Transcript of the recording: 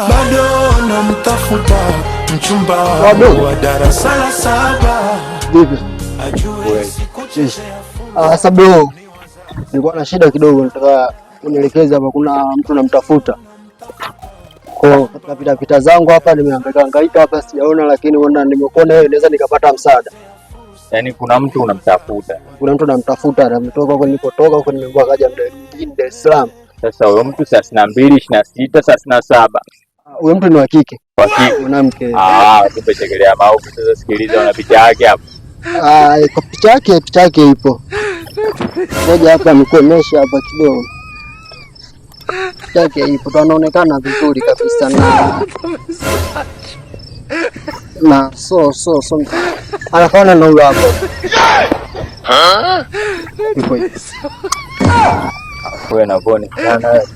Bado namtafuta mchumba wangu wa darasa la saba. Vipi? Ajue sikuchezea. Ah, sasa bro, nilikuwa na shida kidogo, nataka unielekeze hapa, kuna mtu namtafuta. Kwa katika pita pita zangu hapa nimehangaika hangaika hapa sijaona, lakini ona nimekuona wewe, naweza nikapata msaada. Yaani kuna mtu unamtafuta. Kuna mtu namtafuta, ametoka huko nilipotoka huko, nimeambiwa kaja mjini Dar es Salaam. Sasa huyo mtu 32, 26, 37. Huyo mtu ni wa kike, Wa kike. mwanamke. Ah, kumbe chekelea mauku. Sasa sikiliza, una picha yake hapo? Ah, kwa picha yake ipo. Ngoja hapa nikuonyeshe hapa kidogo. Picha yake ipo, anaonekana vizuri kabisa na so anafanana na huyo hapo. Ipo hivi. Wewe na boni sana wewe.